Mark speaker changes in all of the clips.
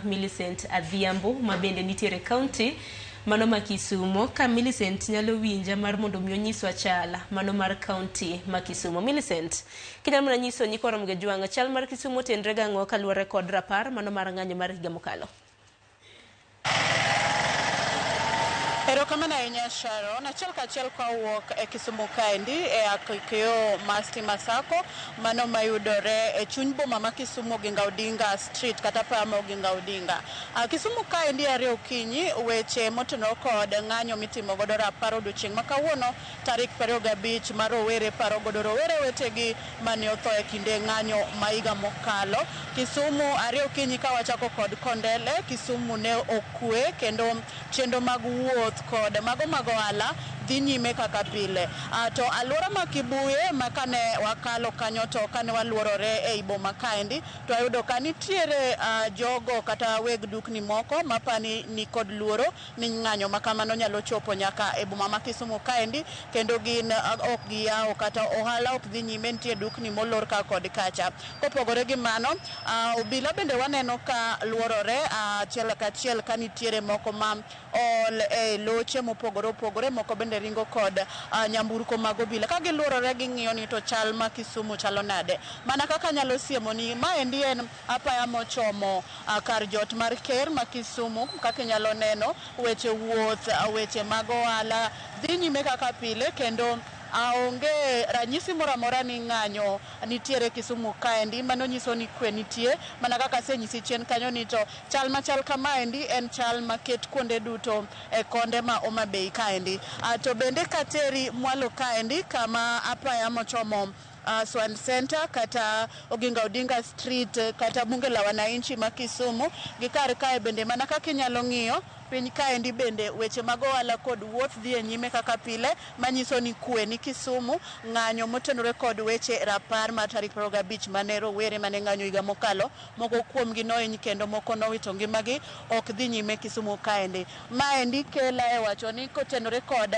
Speaker 1: Millicent Adhiambo ma bende nitiere county mano ma Kisumo. Ka Millicent nyalo winja mar mondo mi onyiswa chal mano mar county ma Kisumo. Millicent, kinyalo mana nyiso nyikwa Ramogi Jwang' chal mar Kisumo tenre gang'o kaluwore kod rapar mano mar ng'anyo mar higa mokalo?
Speaker 2: Erokamano ahinya Sharon. Achiel kachiel kawuok e Kisumu kaendi e akikio mar Stima Sacco mano mayudore e chuny boma ma Kisumu Oginga Odinga Street kata apaya ma Oginga Odinga. Kisumu kaendi are okinyi weche motenore kod ng'anyo mitimo godo rapar odiochieng' ma kawuono tarik 25 ma rowere paro godo rowere wetegi mane otho e kinde ng'anyo ma higa mokalo. Kisumu are okinyi ka wachako kod Kondele, Kisumu ne okwe kendo chenro mag wuoth kod mago mag ohala dhi nyime kaka pile. To aluora ma Kibuye ma kane wakalo kanyo to kane waluorore ei boma kaendi to wayudo ka nitiere jogo kata weg dukni moko mapani ni kod luoro ni ng'anyo ma kamano nyalo chopo nyaka e boma ma Kisumu kaendi kendo gin ok giyawo kata ohala ok dhi nyime, nitie dukni molor ka kod kacha. Kopogore gi mano, obila bende waneno ka luorore achiel kachiel ka nitiere moko ma ool e loche mopogore opogore, moko bende ringo kod nyamburko mag obila. Ka giluorore ging'iyo ni to chal ma Kisumu chalo nade. Mana kaka anyalo siemo ni maendi en apaya mochomo kar jot mar ker ma Kisumu, kaka inyalo neno weche wuoth, weche mag ohala dhi nyime kaka pile kendo onge ranyisi moro amora ni ng'anyo nitiere Kisumu kaendi. Mano nyiso ni kwe nitie, mana kaka asenyisi chien kanyo ni to chal machal kamaendi en chal maket kuonde duto e konde ma Homa Bay kaendi. To bende kateri mwalo kaendi kama apaya mochomo Swan Center kata Oginga Odinga Street kata Bunge la Wananchi ma Kisumu gi kar kae bende mana kaka inyalo ng'iyo piny kaendi bende weche mag ohala kod wuoth dhi e nyime kaka pile manyiso ni kwe ni Kisumu. Ng'anyo motenore kod weche rapar mar tarik 25 mane rowere mane ng'anyo higa mokalo, moko kuomgi nohiny kendo moko nowito ngimagi ok dhi nyime Kisumu kaendi. Maendi kela e wacho ni kotenore kod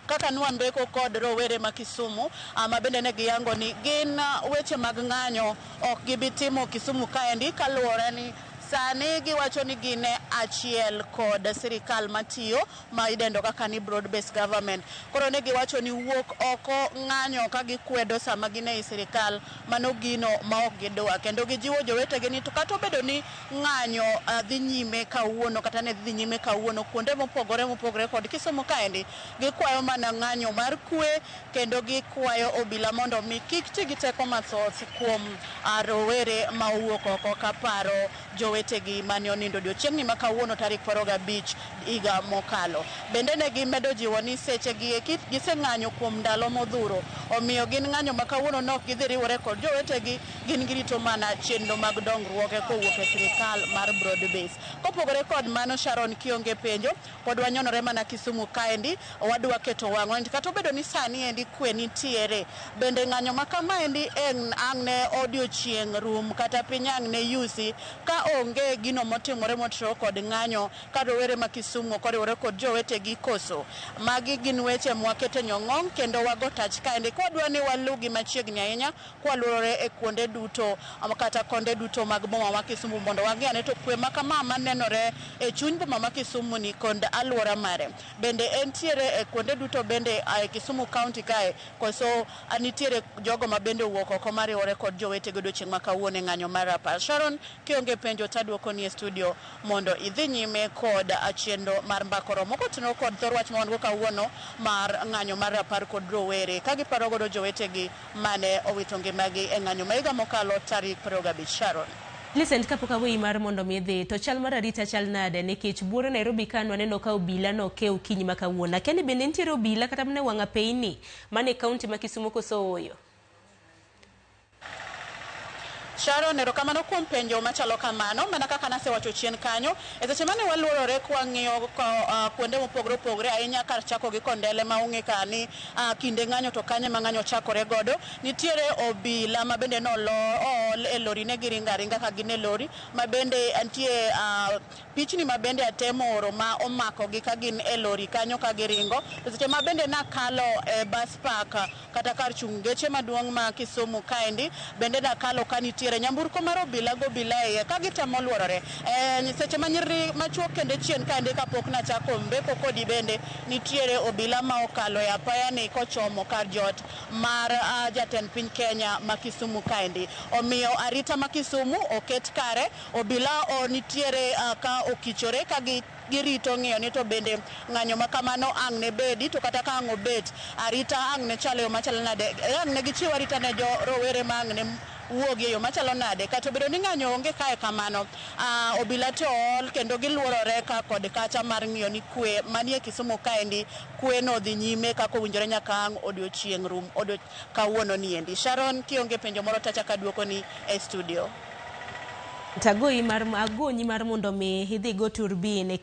Speaker 2: kaka nwambeko kod rowere ma Kisumu ma bende ne giyango ni gin weche mag ng'anyo ok gibi timo Kisumu kaendi kaluwore ni sani giwacho ni gin achiel kod sirikal matiyo ma idendo kaka ni broad based government. Koro ne giwacho ni wuok oko ng'anyo ka gikwedo sama gin ei sirikal mano gino ma ok gidwa, kendo gijiwo jowetegi ni to kata obedo ni ng'anyo dhi nyime kawuono kata ne dhi nyime kawuono kuonde mopogore mopogore kod Kisumu kaendi, gikwayo mana ng'anyo mar kwe kendo gikwayo obila mondo mi kik ti gi teko mathoth kuom rowere ma owuok oko kaparo jowetegi mane onindo odiochieng'ni ma kawuono tarik 25 higa mokalo. Bende ne gimedo jiwo ni seche gi eki giseng'anyo kuom ndalo modhuro, omiyo gin ng'anyo ma kawuono ne ok gidhi riwore kod jowetegi, gin girito mana chenro mag dongruoge kowuok e sirikal mar broad base. Kopogore kod mano, Sharon, kionge penjo, pod wanyonore mana Kisumu kaendi, wadwa keto wang'wa kata obedo ni sani endi kwe nitiere, bende ng'anyo ma kamaendi en ang' ne odiochieng' rum kata piny ang' ne yusi ka onge gino motimore motenore kod ng'anyo ka rowere ma Kisumu ok oriwore kod jowetegi koso. Magi gin weche mwakete nyong'ong' kendo wago tach kaendi kwadwa ni walugi machiegni ahinya kwaluorore e kuonde duto kata konde duto mag boma ma Kisumu mondo wang'i ane to kwe ma kama manenore e chuny boma ma Kisumu ni kod aluora mare bende entiere e kuonde duto bende e Kisumu County kae koso nitiere jogo ma bende owuok oko mariwore kod jowetegi odiochieng' ma kawuono e ng'anyo mar rapar. Sharon, kionge penjo taduoko ni e studio mondo idhi nyime kod chenro mar mbako romo kotenore kod thor wach ma wan go kawuono mar ng'anyo mar rapar kod rowere ka giparo godo jowetegi mane owito ngimagi e ng'anyo ma higa mokalo tarik 25. Sharon.
Speaker 1: Millicent, kapok aweyi mar mondo mi idhi, to chal mar arita chal nade? Nikech buore Nairobi ka nwaneno ka obila noke okinyi ma kawuono. Akia ni bende nitiere obila kata mana e wang' apeyni mane kaunti ma Kisumu koso ooyo?
Speaker 2: Sharon, erokamano kuom penjo machalo kamano. Mana kaka nasewacho chien kanyo, e seche mane waluorore kwang'iyo kuonde mopogore opogore ahinya kar chako gi Kondele ma ong'e ka ni kinde ng'anyo to kanye ma ng'anyo chakore godo, nitiere obila ma bende nool e lori, ne giringo aringa ka gin e lori, ma bende nitie pichni ma bende atemo oro ma omakogi ka gin e lori kanyo ka giringo. To seche ma bende nakalo e bus park kata kar chung' geche maduong' ma Kisumu kaendi, bende nakalo ka nitiere nitiere nyamburko mar obila go obila iye ka gitemo luorore. Seche ma nyiri machuok kendo chien kaendi kapok nachako mbeko kodi bende nitiere obila ma okalo e apaya ni kochomo kar jot mar jatend piny Kenya ma Kisumu kaendi. Omiyo arita ma Kisumu oket kare, obila nitiere ka okichore ka girito ng'iyo ni to bende ng'anyo ma kamano ang' ne bedi, to kata ka ang' obet, arita ang' ne chalo yo machalo nade, ang' ne gichiw arita ne jo rowere ma ang' ne wuogi e yo machalo nade. Kata obedo ni ng'anyo onge kae kamano, obila to ool kendo giluorore ka kod kacha mar ng'iyo ni kwe manie Kisumu kaendi, kwe no dhi nyime kaka owinjore nyaka ang' odiochieng' rum kawuono niendi. Sharon, kionge penjo moro tachako aduokoni e studio.
Speaker 1: Agonyi mar mondo mi idhi go turbin e